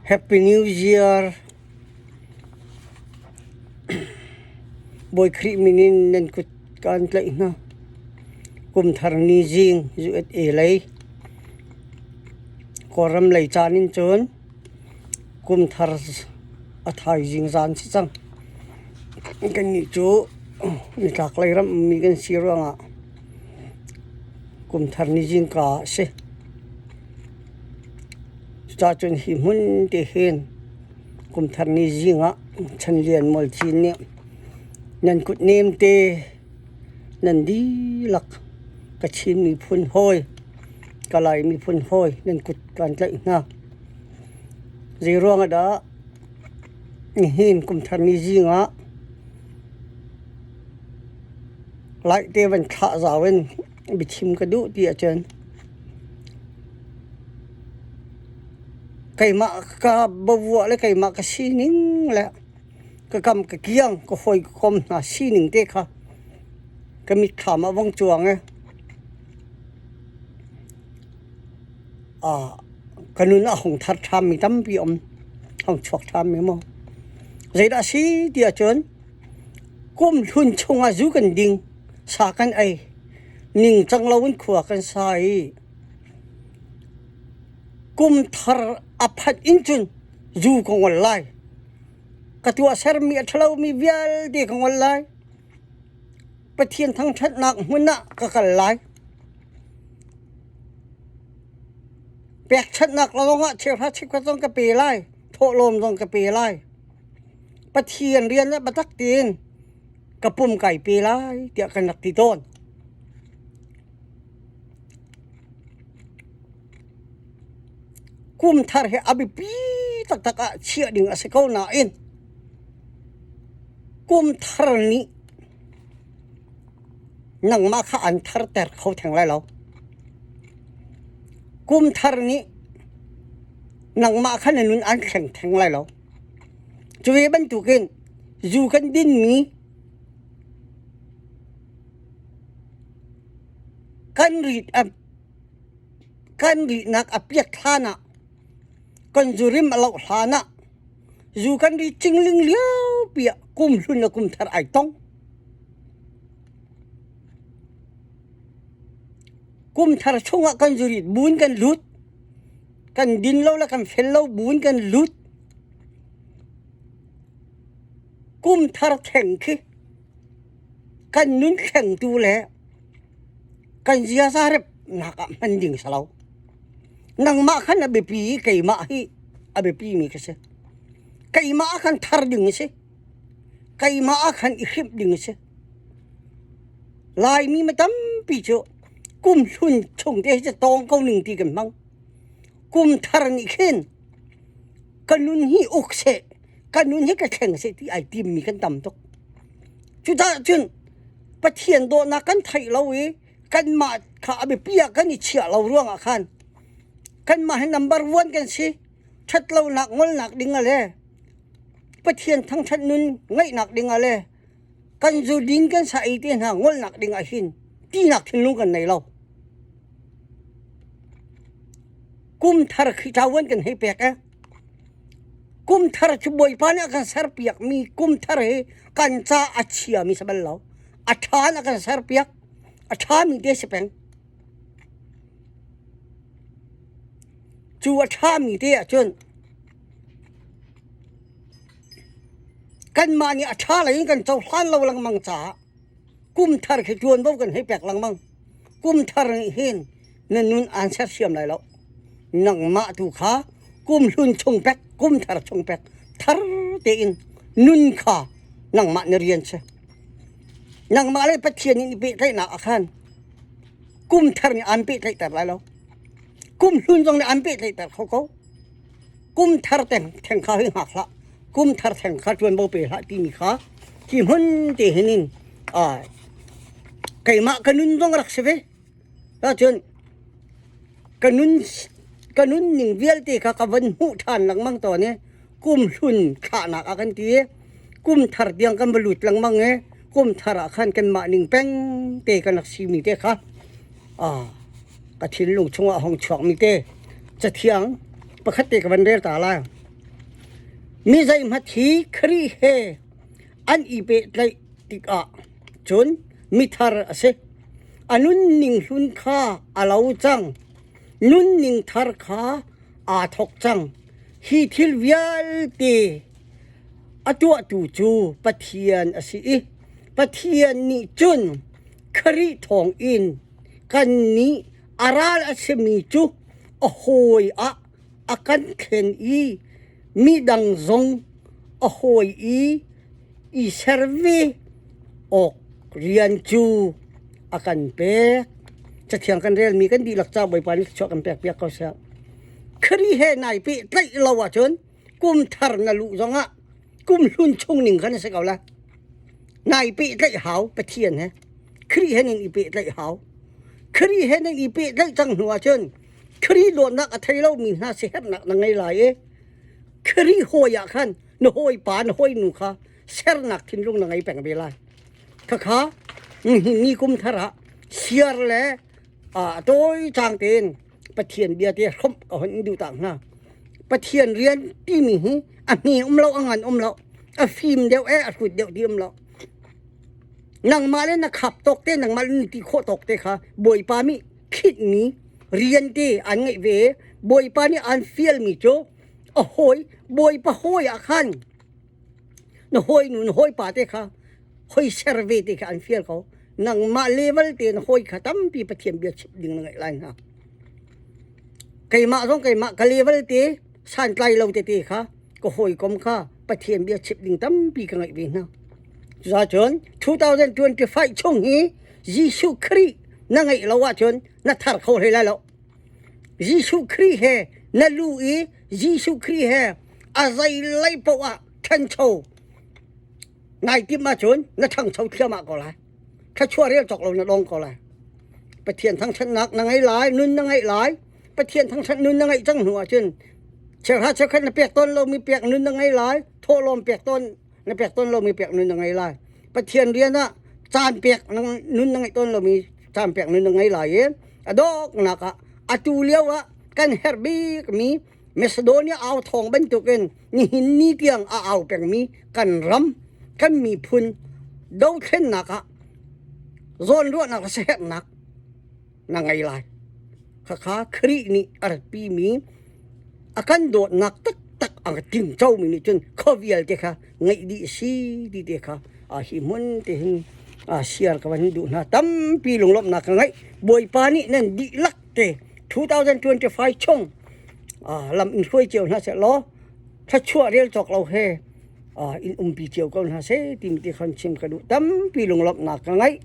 Happy New Year! Bawi Khrih min in nan kut kaan tlaih hna. Kum thar ni zing USA lei Kawlram lei caan in cun kum thar a thaizing zan si cang. Kannih cu nitlak lei ram ummi kan si ruangah kum thar ni zingka ah a si. Cucaah cun hi hmun te hin kum thar ni zing ah Chanlian Mualcin nih nan kut nemte nan dihlak ka Chin miphun hawi, ka Lai miphun hawi nan kut kaan tlaih hna. Zeiruang ah dah nihin kum thar ni zing ah Laite van thlah zau in biachim ka duh ti ahcun keimah ka bavuah le keimah ka sining le ka kam ka kiang ka hawikom hna sining te kha ka mitthlam ah vong cuang i ka nun a hung thar ṭhanmi tampi a um, hung chuak ṭhanmi maw. Zeidah a si ti ahcun kum hlun chungah zu kan ding, sa kan ei, ningcang loin khua kan sa i kum thar a phanh in cun zu ka ngol lai. Ka tuahsermi a ṭhalomi vialte ka ngol lai. Pathian thangṭhatnak hmun ah ka kal lai. Pekchanhnak lawngah cheuhra cheukhat zong ka pe lai, thawhlawm zong ka pe lai. Pathian rian ah biatak tein ka pum kai pe lai tiah kan rak ti tawn. Kum thar hi a biapi taktak ah chiah ding a si ko nain kum thar nih nangmah kha an tharter kho theng lai lo. Kum thar nih nangmah kha na nun an thleng theng lai lo. Cu ve bantukin zu kan dinmi kan rit a kan rihnak a piat hlan ah kan zurim a loh hlan ah zu kan ri cingling liopi ah kum hlun le kum thar ai tong. Kum thar chungah kan zurit buin kan lut. Kan din lo le kan fel lo buin kan lut. Kum thar thleng khi kan nun thlengtu le kan ziaza remnak ah hman ding si lo. Nangmah khan a biapi i keimah hi a biapi mi ka si. Keimah ah khan thar ding a si. Keimah ah khan i hrimh ding a si. Laimi mi tampi cu kum hlun chung te hi cu tawng ko ning ti kan hmang. Kum thar nih khin ka nun hi uk seh, ka nun hi ka thleng seh ti ai timmi kan tam tuk. Cucaah cun Pathian dawtnak kan theih lo i kanmah kha a biapi ah kan i chiah lo ruangah khan kanmah hi number one kan si. Ṭhatlonak ngolnak ding ah le Pathian thangṭhat nun ngeihnak ding ah le kan zu ding kan sa ei te hna ngolnak ding ah hin tinak thinlung kan nei lo. Kum thar khi ṭawan kan hei pek eh. Kum thar cu Bawipa nih a kan serpiakmi kum thar hi kan ca a chiami si bal lo. A ṭha in a kan serpiak. A ṭhami te si peng. Cu a ṭhami te ahcun kanmah nih a ṭha lei in kan cohlan lo lengmang caah kum thar khi ṭuanvo kan hei pek lengmang. Kum thar nih hin na nun aan sersiam lai lo. Nangmah tu kha kum hlun chung pek, kum thar chung pek, thar tein nun kha nangmah na rian si. Nangmah le Pathian in i pehtlaihnak ah khan kum thar nih aan pehtlaihter lai lo. Kum hlun zong nih aan pehtlaihter kho ko. Kum thar theng theng kha hei hngak hlah. Kum thar theng kha ṭuanvo pe hlah timi kha hi hmun te hin in keimah ka nun zong rak si ve. Ahcun ka nun ka nunning vialte kha ka van hmuh ṭhan lengmang tawn i kum hlun thlahnak ah kan ti i kum thar tiang kan va lut lengmang i kum thar ah khan kanmah ning peng te kan rak simi te kha ka thinlung chungah a hung chuakmi te cathiang pakhat te ka van rel ta lai. Mi zeihmat hi Khrih he an i pehtlaih tikah cun mithar a si. A nunning hlun kha a lo cang. Nunning thar kha aa thawk cang. Hi thil vialte a tuahtu cu Pathian a si i Pathian nih cun Khrih thawngin kannih a ral a simi cu a hawi ah a kan thlen i midang zong a hawi i i ser ve awk rian cu a kan pek. Cathiang kan relmi kan dihlak ca Bawipa nih thluachuah kan pekpiak ko seh. Khrih he nai pehtlaih lo ahcun kum thar na luh zongah kum hlun chung ning khan a si ko lai. Nai pehtlaih hau Pathian he. Khrih he nan i pehtlaih hau. Khrih he nan i pehtlaih cang hnu ahcun Khrih dawtnak a thei lomi hna siaherhnak na ngei lai i Khrih hawi ah khan na hawipa na hawinu kha sernak thinlung na ngei peng ve lai. Khakha ni kum thar ah siar le a tawi cang tein Pathian bia te hrawmh ka hon in duh tak hna. Pathian rian timi hi a hme um lo a ngan um lo a fim deuh e a hrut deuh ti um lo. Nangmah le na khap tawk te nangmah le na ti khawh tawk te kha Bawipa mi khitmi rian te an ngeih ve Bawipa nih an fialmi cu a hawi Bawipa hawi ah khan na hawinu na hawipa te kha hoi ser ve te kha an fial ko. Nangmah level te na hawi kha tampi Pathian bia chimh ding na ngeih lai hna. Keimah zong keimah ka level te santlai lo tete kha ka hawikom kha Pathian bia chimh ding tampi ka ngeih ve hna. Cuzacun 2025 chung hi Jesuh Khrih na ngeih lo ahcun na thar kho hlei lai lo. Jesuh Khrih he na lu i Jesuh Khrih he a zei lei paoh ah ṭhancho nai timh ahcun na ṭhangcho thliahmah ko lai. Thluachuah rel cawk lo na dong ko lai. Pathian thangṭhatnak na ngei lai, nun na ngeih lai. Pathian thangṭhat nun na ngeih cang hnu ahcun cheuhra cheukhat na pek tawn lomi pek nun na ngei lai, thawhlawm pek tawn na pek tawn lomi pek nun na ngei lai. Pathian rian ah caan pek nun na ngeih tawn lomi caan pek nun na ngei lai i a donghnak ah atu lio ah kan herh bikmi Macedonia au thawng bantukin nihin ni tiang a au pengmi kan ram kan miphun dothlennak ah zawnruahnak le siaherhnak na ngei lai. Khakha Khrih nih a ratpimi a kan dawtnak taktak a tingcomi nih cun khua vialte kha ngeih dih si ti te kha hi hmun te hin siar ka van duh hna. Tampi lunglawmhnak ka ngeih. Bawipa nih nan dihlak te 2025 chung lam in hruai cio hna seh law thluachuah rel cawk lo he in umpi cio ko hna seh timi ti khan chim ka duh. Tampi lunglawmhnak ka ngeih.